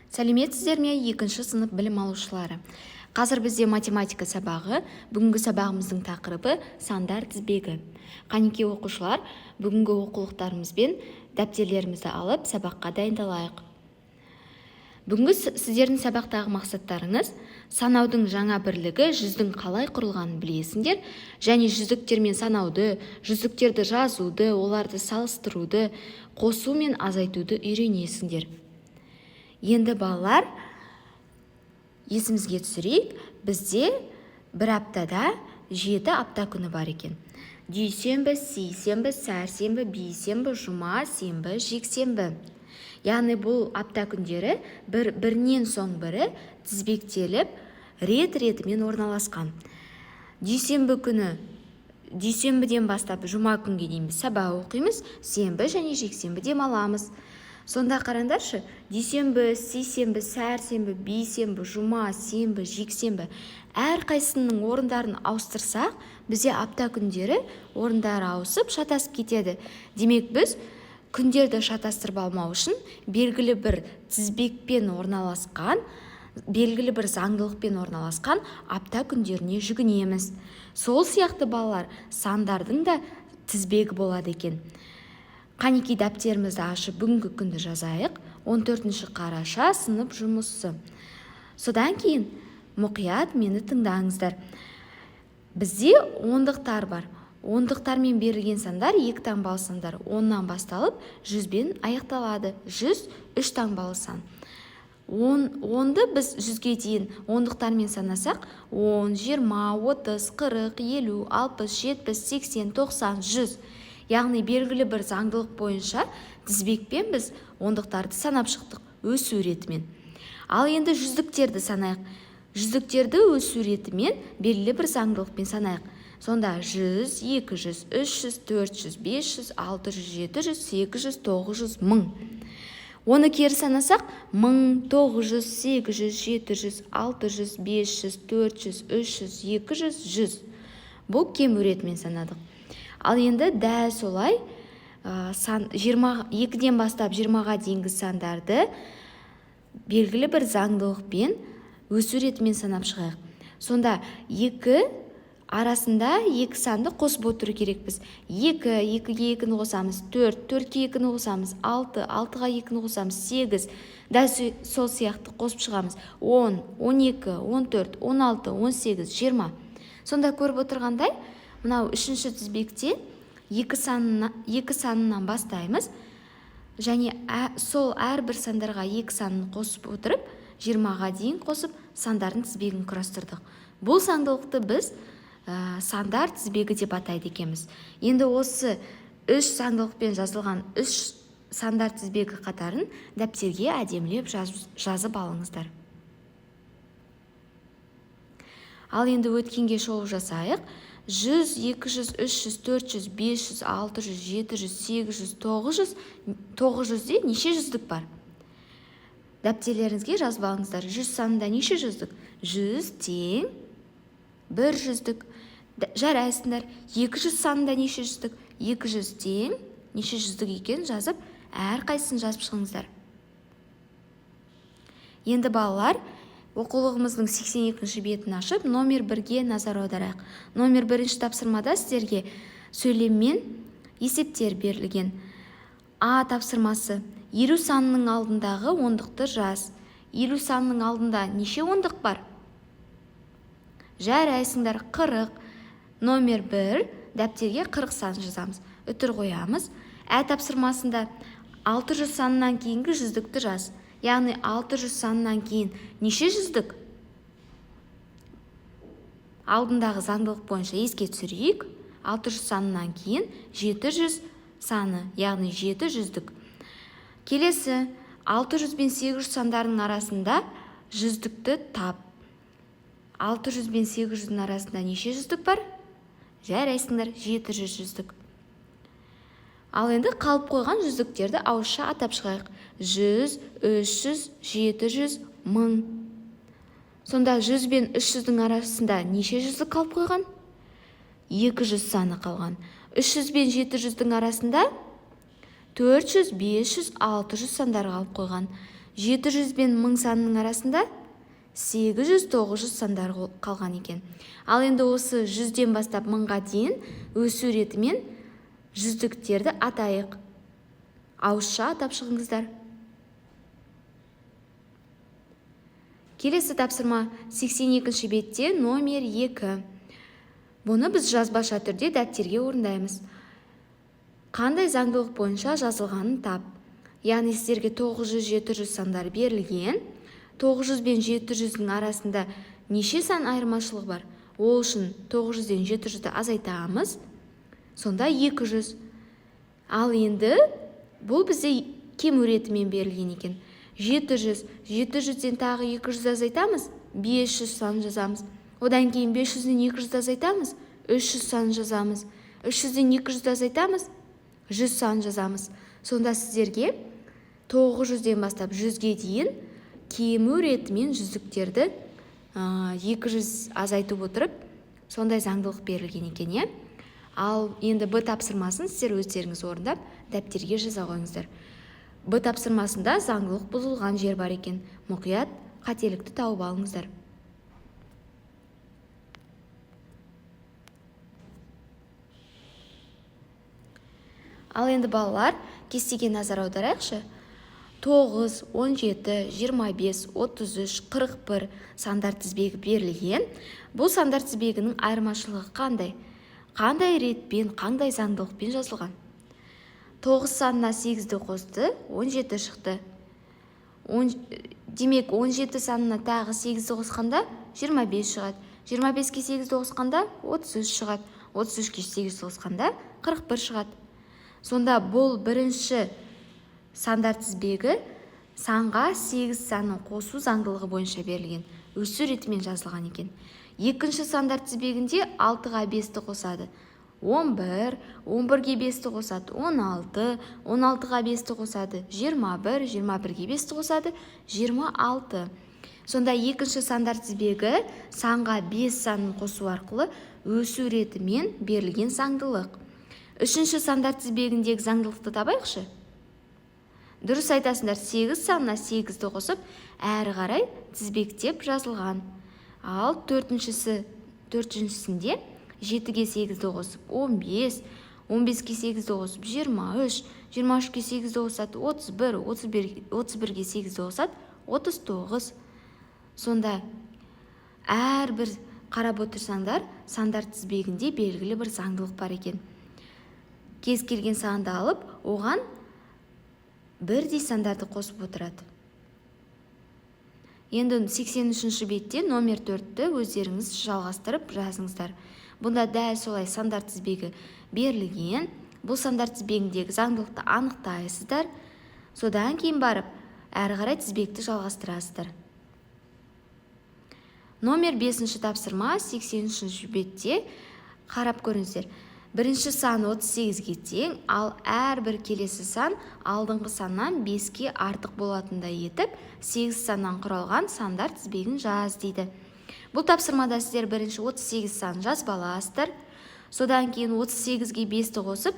Сәлеметсіздер ме, екінші сынып білім алушылары! Қазір бізде математика сабағы. Бүгінгі сабағымыздың тақырыбы – сандар тізбегі. Қанекей, оқушылар, бүгінгі оқулықтарымыз бен дәптерлерімізді алып, сабаққа дайындалайық. Бүгінгі сіздердің сабақтағы мақсаттарыңыз: санаудың жаңа бірлігі жүздің қалай құрылғанын білесіңдер және жүздіктермен санауды, жүздіктерді жазуды, оларды салыстыруды, қосу мен азайтуды үйренесіңдер. Енді, балалар, есімізге түсірейік: бізде бір аптада 7 апта күні бар екен: дүйсенбі, сейсенбі, сәрсенбі, бейсенбі, жұма, сенбі, жексенбі. Яғни бұл апта күндері бір бірінен соң бірі тізбектеліп, рет ретімен орналасқан. Дүйсенбі күні, дүйсенбіден бастап жұма күнге дейін біз сабақ оқимыз, сенбі және жексенбі демаламыз. Сонда қараңдаршы: дүйсенбі, сейсенбі, сәрсенбі, бейсенбі, жұма, сенбі, жексенбі, әрқайсысының орындарын ауыстырсақ, бізде апта күндері орындары ауысып, шатасып кетеді. Демек, біз күндерді шатастырып алмау үшін белгілі бір тізбекпен орналасқан, белгілі бір заңдылықпен орналасқан апта күндеріне жүгінеміз. Сол сияқты, балалар, сандардың да тізбегі болады екен. Қанекей, дәптерімізді ашып, бүгінгі күнді жазайық: 14 қараша, сынып жұмысы. Содан кейін мұқият мені тыңдаңыздар. Бізде ондықтар бар. Ондықтармен берілген сандар екі таңбалы сандар, 10-нан басталып, 100-бен аяқталады. 100 – үш таңбалы сан. 10-ды біз 100-ге дейін ондықтармен санасақ: 10, 20, 30, 40, 50, 60, 70, 80, 90, 100. Яғни белгілі бір заңдылық бойынша тізбекпен біз ондықтарды санап шықтық өсу ретімен. Ал енді жүздіктерді санайық. Жүздіктерді өсу ретімен, белгілі бір заңдылықпен санайық. Сонда 100, 200, 300, 400, 500, 600, 700, 800, 900, 1000. Оны кері санасақ: 1000, 900, 800, 700, 600, 500, 400, 300, 200, 100. Бұл кему ретімен санадық. Ал енді дәл солай сан 22-ден бастап 20-ға дейінгі сандарды белгілі бір заңдылықпен өсу ретімен санап шығайық. Сонда екі арасында екі санды қосып отыру керекпіз. 2, 2-ге 2-ні қосамыз – 4, 4-ке 2-ні қосамыз – 6, 6-ға 2-ні қосамыз – 8. Дәл сол сияқты қосып шығамыз: 10, 12, 14, 16, 18, 20. Сонда көріп отырғандай, мынау үшінші тізбекте екі санынан бастаймыз және сол әрбір сандарға екі санын қосып отырып, 20-ға дейін қосып, сандардың тізбегін құрастырдық. Бұл заңдылықты біз сандар тізбегі деп атайды екенбіз. Енді осы үш заңдылықпен жазылған үш сандар тізбегі қатарын дәптерге әдемілеп жазып алыңыздар. Ал енді өткенге шолу жасайық. 100, 200, 300, 400, 500, 600, 700, 800, 900. 900-де неше жүздік бар? Дәптерлеріңізге жазып алыңыздар. 100 санында неше жүздік? 100 тең бір жүздік. Жарайсыңдар. 200 санында неше жүздік? 200 тең неше жүздік екенін жазып, әрқайсысын жазып шығыңыздар. Енді, балалар, оқулығымыздың 82 бетін ашып, номер 1-ге назар аударайық. Номер 1 тапсырмада сіздерге сөйлеммен есептер берілген. А тапсырмасы: 50 санының алдындағы ондықты жаз. 50 санының алдында неше ондық бар? Жарайсыңдар, 40. Номер 1 дәптерге 40 санын жазамыз, үтір қоямыз. Ә тапсырмасында 600 санынан кейінгі жүздікті жаз. Яғни 600 санынан кейін неше жүздік? Алдындағы заңдылық бойынша еске түсірейік: 600 санынан кейін 700 саны, яғни 7 жүздік. Келесі, 600 бен 800 сандарының арасында жүздікті тап. 600 бен 800-дің арасында неше жүздік бар? Жарайсыңдар, 700 жүздік. Ал енді қалып қойған жүздіктерді ауызша атап шығайық: 100, 300, 700, 1000. Сонда 100 бен 300-дің арасында неше жүздік қалып қойған? 200 саны қалған. 300 бен 700-дің арасында 400, 500, 600 сандары қалып қойған. 700 бен 1000 санының арасында 800-900 сандар қалған екен. Ал енді осы 100-ден бастап 1000-ға дейін өсу ретімен жүздіктерді атайық. Ауызша атап шығыңыздар. Келесі тапсырма 82-ші бетте номер 2. Бұны біз жазбаша түрде дәптерге орындаймыз. Қандай заңдылық бойынша жазылғанын тап. Яғни сіздерге 900-700 сандар берілген. 900 бен 700-дің арасында неше сан айырмашылық бар? Ол үшін 900-ден 700-ді азайтамыз. Сонда 200. Ал енді бұл бізде кему ретімен берілген екен. 700. 700-ден тағы 200 азайтамыз, 500 санын жазамыз. Одан кейін 500-ден 200 азайтамыз, 300 санын жазамыз. 300-ден 200 азайтамыз, 100 санын жазамыз. Сонда сіздерге 900-ден бастап 100-ге дейін кему ретімен жүздіктерді 200 азайтып отырып, сондай заңдылық берілген екен, иә? Ал енді Б тапсырмасын сіздер өздеріңіз орындап, дәптерге жаза қойыңыздар. Б тапсырмасында заңдылық бұзылған жер бар екен. Мұқият қателікті тауып алыңыздар. Ал енді балалар, кестеге назар аударайықшы. 9, 17, 25, 33, 41 сандар тізбегі берілген. Бұл сандар тізбегінің айырмашылығы қандай? Қандай ретпен, қандай заңдылықпен жазылған? 9 санына 8-ді қосты, 17 шықты. Демек, 17 санына тағы 8-ді қосқанда 25 шығады. 25-ке 8-ді қосқанда 33 шығады. 33-ке 8-ді қосқанда 41 шығады. Сонда бұл бірінші сандар тізбегі санға 8 санын қосу заңдылығы бойынша берілген. Өсу ретімен жазылған екен. Екінші сандар тізбегінде 6-ға 5-ті қосады. 11, 11-ге 5-ті қосады, 16, 16-ға 5-ті қосады, 21, 21-ге 5-ті қосады, 26. Сонда екінші сандар тізбегі санға 5 санын қосу арқылы өсу ретімен берілген заңдылық. Үшінші сандар тізбегіндегі заңдылықты табайықшы. Дұрыс айтасыңдар, 8 санына 8-ді қосып, әрі қарай тізбектеп жазылған. Ал төртіншісінде 7-ге 8-ді қосып 15, 15-ге 8-ді қосып 23, 23-ге 8-ді қосады 31, 31-ге 8-ді қосады 39. Сонда әрбір қарап отырсаңдар, сандар тізбегінде белгілі бір заңдылық бар екен. Кез келген санды алып, оған бірдей сандарды қосып отырады. Енді 83-ші бетте номер 4-ті өздеріңіз жалғастырып жазыңыздар. Бұнда дәл солай сандар тізбегі берілген. Бұл сандар тізбегіндегі заңдылықты анықтайсыздар. Содан кейін барып, әрі қарай тізбекті жалғастырасыздар. Номер 5-ші тапсырма 83-ші бетте қарап көріңіздер. Бірінші сан 38-ге тең, ал әрбір келесі сан алдыңғы саннан 5-ке артық болатындай етіп, 8 саннан құралған сандар тізбегін жаз дейді. Бұл тапсырмада сіздер бірінші 38 санын жазып аласыздар. Содан кейін 38-ге 5-ті қосып,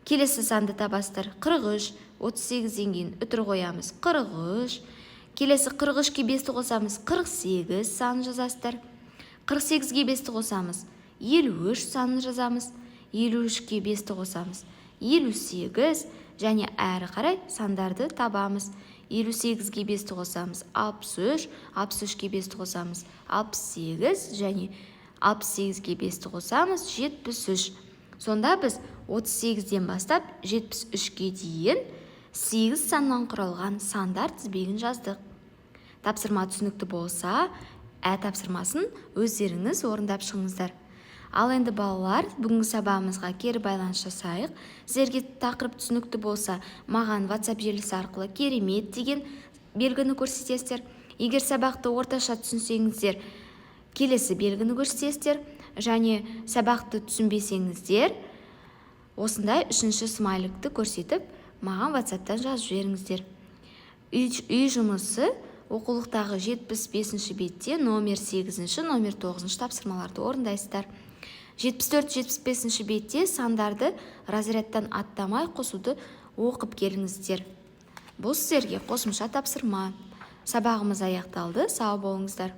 келесі санды табасыздар. 43, 38-ден кейін үтір қоямыз. 43, келесі 43-ке 5-ті қосамыз, 48 санын жазасыздар. 48-ге 5-ті қосамыз, 53 санын жазамыз. 53-ке 5-ті қосамыз, 58 және әрі қарай сандарды табамыз. 58-ге 5-ті қосамыз, 63, 63-ке 5-ті қосамыз, 68 және 68-ге 5-ті қосамыз, 73. Сонда біз 38-ден бастап 73-ке дейін 8 саннан құралған сандар тізбегін жаздық. Тапсырма түсінікті болса, тапсырмасын өздеріңіз орындап шығыңыздар. Ал енді балалар, бүгінгі сабағымызға кері байланыс жасайық. Сіздерге тақырып түсінікті болса, маған WhatsApp желісі арқылы керемет деген белгіні көрсетесіздер. Егер сабақты орташа түсінсеңіздер, келесі белгіні көрсетесіздер. Және сабақты түсінбесеңіздер, осындай үшінші смайликті көрсетіп, маған WhatsApp'тан жазып жіберіңіздер. Үй жұмысы оқулықтағы 75-ші бетте номер 8-ші, номер 9-шы тапсырмаларды орындайсыздар. 74-75-ші бетте сандарды разрядтан аттамай қосуды оқып келіңіздер. Бұл сіздерге қосымша тапсырма. Сабағымыз аяқталды. Сау болыңыздар.